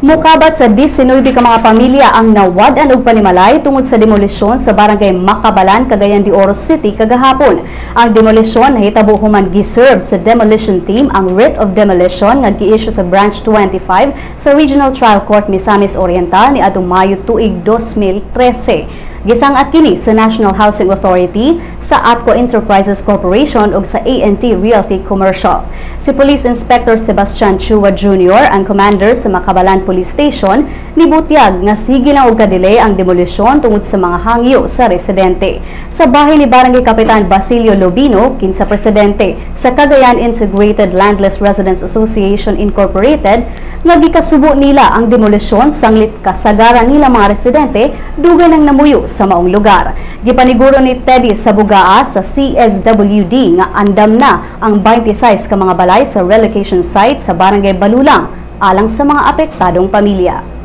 Mukabat sa 19 ka mga pamilya ang nawad-an og panimalay tungod sa demolisyon sa Barangay Makabalan, Cagayan de Oro City kagahapon. Ang demolisyon nahitabo human giserve sa demolition team ang writ of demolition nga gi-issue sa Branch 25 sa Regional Trial Court, Misamis Oriental niadtong Mayo tuig 2013. Gisang-at kini sa National Housing Authority, sa ATCO Enterprises Corporation ug sa ANT Realty Commercial. Si Police Inspector Sebastian Chua Jr., ang commander sa Makabalan Police Station, nibutyag nga sige lang og kadilay ang demolisyon tungod sa mga hangyo sa residente. Sa bahin ni Barangay Kapitan Basilio Lobino, kinsa presidente sa Cagayan Integrated Landless Residents Association Incorporated, nga gikasubo nila ang demolisyon sanglit kasagaran nila mga residente dugay nang namuyo sa maong lugar. Gipaniguro ni Teddy Sabugaa sa CSWD nga andam na ang 26 ka mga balay sa relocation site sa Barangay Balulang alang sa mga apektadong pamilya.